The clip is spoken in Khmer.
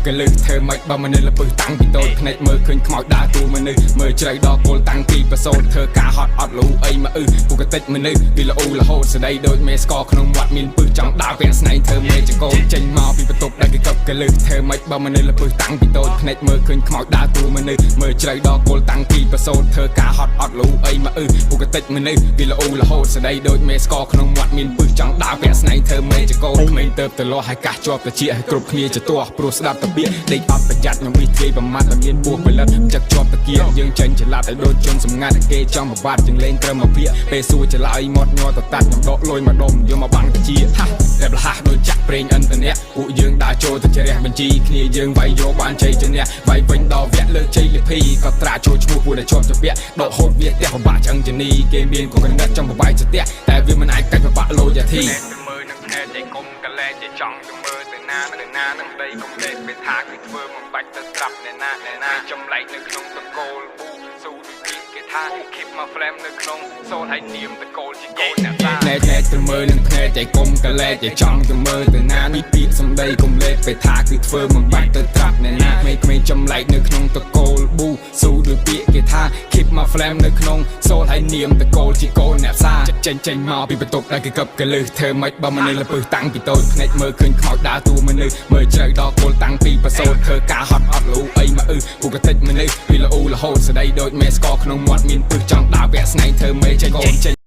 កលឹះធ្វើម៉េចបើមនុស្សលពឹសតាំងពីតូចភ្នែកមើលឃើញខ្មោចដើរតួមនុស្សមើលជ្រៅដល់គល់តាំងពីប្រសូតធ្វើការហត់អត់លូអីមកអ៊ឺពុកតិចមនុស្សវាល្អរហូតស្ដីដូចមេស្កក្នុងមាត់មានពឹសចង់ដើរពាក់ស្នែងធ្វើមេចកោចេញមកពីបន្ទប់ដែលគេកឹបកលឹះធ្វើម៉េចបើមនុស្សលពឹសតាំងពីតូចភ្នែកមើលឃើញខ្មោចដើរតួមនុស្សមើលជ្រៅដល់គល់តាំងពីប្រសូតធ្វើការហត់អត់លូអីមកអ៊ឺពុកតិចមនុស្សវាល្អរហូតស្ដីដូចមេស្កក្នុងមាត់មានពឹសចង់ដើរពាក់ស្នែងធ្វើមេចកោក្មេងទៅទៅលាស់ឲ្យកាសជាប់តិចឲ្យគ្រប់គ្នាចទាស់ព្រោះស្ដាប់តាពាកដេកអត់ប្រយ័ត្នខ្ញុំវិធីប្រមាត់តែមានពោះផលិតចឹកជាប់តាគៀកយើងចេញចល័តឲ្យដូចជនសម្ងាត់គេចង់បបាត់ជាងលេងត្រឹមមកពាកពេលសួរចឡើយមាត់ញ័រតតាត់ខ្ញុំដកលុយមកដុំយកមកបាំងតិចហាតែប្រហាស់ដូចចាក់ប្រេងឥន្ធនៈពួកយើងដើរចូលទៅជ្រះបញ្ជីគ្នាយើងវាយយកបានជ័យជំនះវាយវិញដល់វគ្គលើកជ័យលភីក៏ត្រាចូលឈ្មោះពួកដែលជាប់ជាពាក់ដកហូតវាផ្ទះពិបាកឆ្អឹងជនីគេមានកូកណិតចង់បបាយស្ទះតែវាមិនអាចកាច់ពិបាកលោយ៉ាធីមើលនឹងភ្នែកឯកុំកលែកឯចង់ទៅមើលទៅណាទៅណានឹងដីកុំលេបពេលថាគឺធ្វើមិនបាច់ទៅត្រាប់អ្នកណាអ្នកណាចម្លែកនៅក្នុងតកូលប៊ូស៊ូដូចពាក្យគេថា keep my flame នៅក្នុងសូលឲ្យនាមតកូលជាកូនអ្នកតាណែណែទៅមើលនឹងភ្នែកឯកុំកលែកឯចង់ទៅមើលទៅណានេះពាក្យសំដីកុំលេបពេលថាគឺធ្វើមិនបាច់ទៅត្រាប់អ្នកណាក្មេងៗចម្លែកនៅក្នុងតកូលប៊ូស៊ូដូចពាក្យគេថា keep my flame នៅក្នុងសូលឲ្យនាមតកូលជាកូនអ្នកផ្សារចេញចេញមកពីបន្ទប់ដែលគេកឹបកលឹះធ្វើម៉េចបើមនុស្សលពឹសតាំងពីតូចភ្នែកមើលឃើញខ្មោចដើរតួមនុស្សមើលជ្រៅដល់គល់តាំងពីប្រសូតធ្វើការហត់អត់លូអីមកអ៊ឺពុកតិចមនុស្សវាល្អរហូតស្ដីដូចមេស្កក្នុងមាត់មានពឹសចង់ដើរពាក់ស្នែងធ្វើមេចេញកូនចេញ។